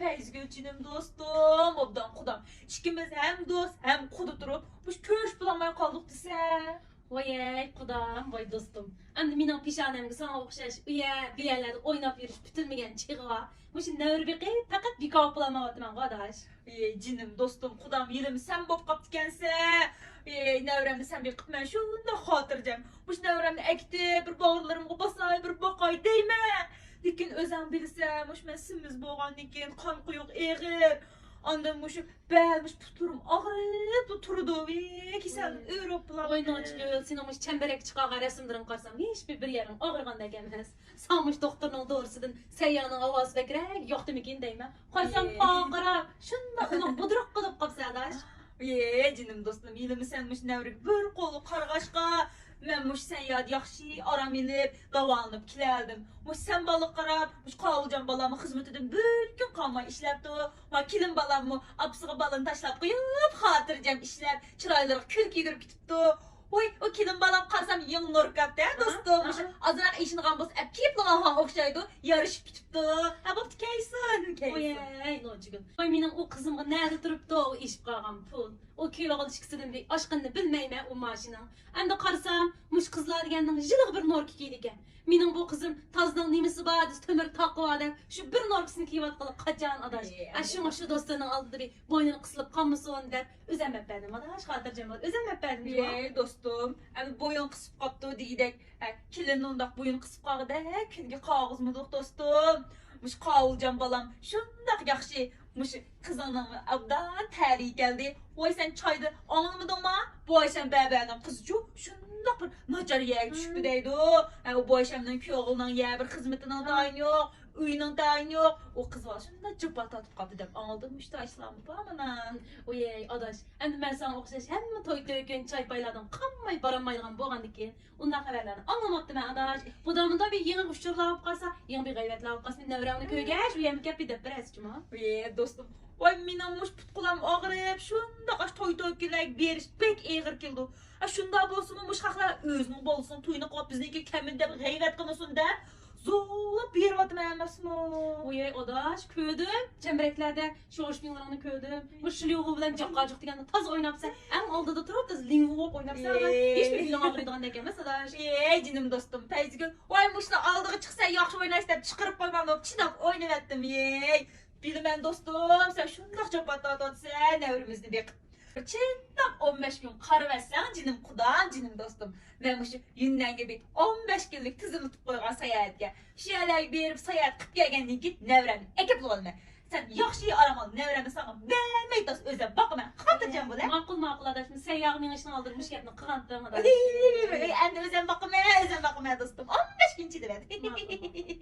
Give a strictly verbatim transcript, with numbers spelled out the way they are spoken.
پەيزىگۈل جېنىم دوستۇم، ئوبدان قۇدام، ئىككىمىز ھەم دوست، ھەم قۇدا تۇرۇپ، مۇشۇ كۆرۈشۈپ بولالماي قالدۇق دېسە. ۋايەي قۇدام، ۋاي دوستۇم. ئەمدى مېنىڭ پېشانەمگە ساڭا ئوخشاش ئۇيە، بۇ يەرلەردە ئويناپ يۈرۈش پۈتۈلمىگەن چېغى بار. مۇشۇ نەۋرە بېقىپ، پەقەت بىكار بولالمايۋاتىمەن ئاداش. ئى، جېنىم دوستۇم، قۇدام يىلىم سەن بوپ قاپتىكەنسەن. ئى، نەۋرەمنى سەن بېقىپ، مەن شۇنداق خاتىرجەم. مۇشۇ نەۋرەمنى ئەكېتىپ، بىر باغرىلىرىمغا باساي، بىر باقاي دەيمەن. لېكىن ئۆزەڭ بىلىسەن، مۇشۇ مەن سېمىز بولغاندىن كېيىن قان قويۇق ئېغىر. ئاندىن مۇشۇ بەل، مۇشۇ پۇتلىرىم ئاغرىپ تۇرىدۇ. ۋى، كېسەلدىن ئۆرۈپ بولامەن. ۋاي ناچىگۈل، سېنىڭ مۇشۇ چەمبىرەككە چىقارغان رەسىملىرىڭنى قارىسام، ھېچبىر، بىر يېرىڭ ئاغرىغاندەك ئەمەس. ساڭا مۇشۇ دوختۇرنىڭ دورىسىدىن سەييارنىڭ ھاۋاسى بەكرەك ياقتىمىكىن دەيمەن. قارىسام، ئى. پارقىراپ، شۇنداق ئۇلۇغ بۇدرۇق قىلىپ قاپسەن ئاداش. ئى، جېنىم دوستۇم، ھېلىمۇ سەن مۇشۇ نەۋرىگە بىر قوللۇق قارىغاچقا، مەن مۇشۇ سەن يەردە ياخشى ئارام ئېلىپ، داۋالىنىپ كېلەلىدىم. مۇشۇ سەن بالىغا قاراپ، مۇشۇ قاۋۇلجان بالامنىڭ خىزمىتىدىن بىر كۈن قالماي ئىشلەپتۇ. ما كېلىن بالاممۇ ئاپىسىغا بالىنى تاشلاپ قويۇپ، خاتىرجەم ئىشلەپ، چىرايلىرىغا كۈلكە يۈگۈرۈپ كېتىپتۇ. ۋاي، ئۇ كېلىن بالام قارىسام يېڭى نوركا ئاپتۇ ھە، ھە، دوستۇم. ھە، مۇشۇ ھە. ئازراق ئېشىنغان بولسا ئەپ كىيىپلا ئالغانغا ئوخشايدۇ. يارىشىپ كېتىپتۇ. ھە، بوپتۇ، كەلسۇن، كەلسۇن. ۋاي، نوچىگۈل. ۋاي، مېنىڭ ئۇ قىزىمغا نەدە تۇرۇپتۇ ئۇ ئېشىپ قالغان پۇل؟ ئۇ كىلوغا ئىككىسىدىن بىر ئاشقىنىنى بىلمەيمەن ئۇ ماشىنىنىڭ. ئەمدى قارىسام، مۇشۇ قىزلار دېگەننىڭ يىلىغا بىر نوركا كىيىدىكەن. مېنىڭ بۇ قىزىم تازىنىڭ نېمىسى بار دېسە، تۆمۈر تاقا بار دەپ، شۇ بىر نوركىسىنى كىيىۋاتقىلى قاچان ئاداش؟ ئى، ئە، شۇڭا شۇ دوستلىرىنىڭ ئالدىدا بىر بوينىنى قىسىلىپ قالمىسۇن دەپ، ئۆزۈم ئەپ بەردىم ئاداش، خاتىرجەم بول، ئۆزۈم ئەپ بەردىم جۇمۇ. ئى، دوستۇم، ئەمدى بويۇن قىسىپ قاپتۇ دېگۈدەك، ھە، كېلىننى ئۇنداق بويۇن قىسىپ قالغۇدەك كۈنگە قالغۇزمىدۇق دوستۇم. مۇشۇ قاۋۇلجان بالام شۇنداق ياخشى، مۇشۇ قىزىڭنىڭ ئابدان تەلىيى كەلدى. ۋاي، سەن چايدا ئاڭلىمىدىڭما؟ بۇ ئايشەم بەبەنىڭ قىزىچۇ شۇنداق بىر ناچار يەرگە چۈشۈپتۇ دەيدۇ. ھە، ئۇ بۇ ئايشەمنىڭ كۆڭلىنىڭ يە بىر خىزمىتىنىڭ تايىنى يوق، ئۆيىنىڭ تايىنى يوق. ئۇ قىز بالا شۇنداق جاپا تارتىپ قاپتۇ دەپ ئاڭلىدىم. مۇشۇنداق ئىشلارمۇ بارمىنا؟ ۋىي ئاداش، ئەمدى مەن ساڭا ئوخشاش ھەممە توي تۆكۈن، چاي پايلاردىن قالماي بارالمايدىغان بولغاندىكىن، ئۇنداق خەۋەرلەرنى ئاڭلىماپتىمەن ئاداش. بۇدا مۇندا بىر يېڭى ئۇچۇرلار بولۇپ قالسا، يېڭى بىر غەيۋەتلەر بولۇپ قالسا، نەۋرەڭنى كۆرگەچ ئۇ يەرگە كەپ دەپ بېرەرسىچۇما؟ ۋىي دوستۇم، ۋاي مېنىڭ مۇشۇ پۇت قولام ئاغرىپ، شۇنداق ئاش توي تۆكۈنلەرگە بېرىش بەك ئېغىر كېلىدۇ. ئا، شۇنداق بولسىمۇ، مۇشۇ خەقلەر ئۆزىنىڭ بالىسىنىڭ تويىنى قىلىپ، بىزنىڭكى كەممىدى دەپ غەيۋەت قىلمىسۇن دەپ، زورلاپ بېرىۋاتىمەن ئەمەسمۇ؟ ۋوي ئاداش، كۆردۈم. چەمبىرەكلەردە شوشمىڭلىرىڭنى كۆردۈم. بۇ شليۇغۇ بىلەن جاققاجۇق دېگەندە تازا ئويناپسەن. ئەڭ ئالدىدا تۇرۇپ، تازا لىڭۋۇ بولۇپ ئويناپسەن ئاداش. ھېچبىر بېلىڭ ئاغرىيدىغاندەك ئەمەس ئاداش. ئەي، جېنىم دوستۇم، پەيزىگۈل. ۋاي، مۇشۇلار ئالدىغا چىقسا ياخشى ئوينايسىز دەپ چىقىرىپ قويمامدۇ، چىداپ ئوينىۋەتتىم. ئەي. بىلىمەن دوستۇم، سەن شۇنداق جاپا تارتىۋاتىسەن، نەۋرىمىزنى بېقىپ. چىنداق ئون بەش كۈن قارىۋەتسەڭ، جېنىم قۇدام، جېنىم دوستۇم. مەن مۇشۇ يۈننەنگە بىر ئون بەش كۈنلۈك تىزىملىتىپ قويغان ساياھەتكە، شۇ يەرلەرگە بېرىپ ساياھەت قىلىپ كەلگەندىن كېيىن نەۋرەمنى ئەكېلىپ بولىمەن. سەن ياخشى ئارام ئال، نەۋرەمنى ساڭا بەرمەي تۇرسا ئۆزۈم باقىمەن. خاتىرجەم بول، ھە؟ ماقۇل، ماقۇل ئاداش، سەن ياغ مېڭىشنىڭ ئالدىدا مۇشۇ گەپنى قىلغانتىڭ ئاداش. ئەي، ئەمدى ئۆزۈم باقىمەن، ئۆزۈم باقىمەن دوستۇم. ئون بەش كۈن چىدىۋەت. ماقۇل، ماقۇل.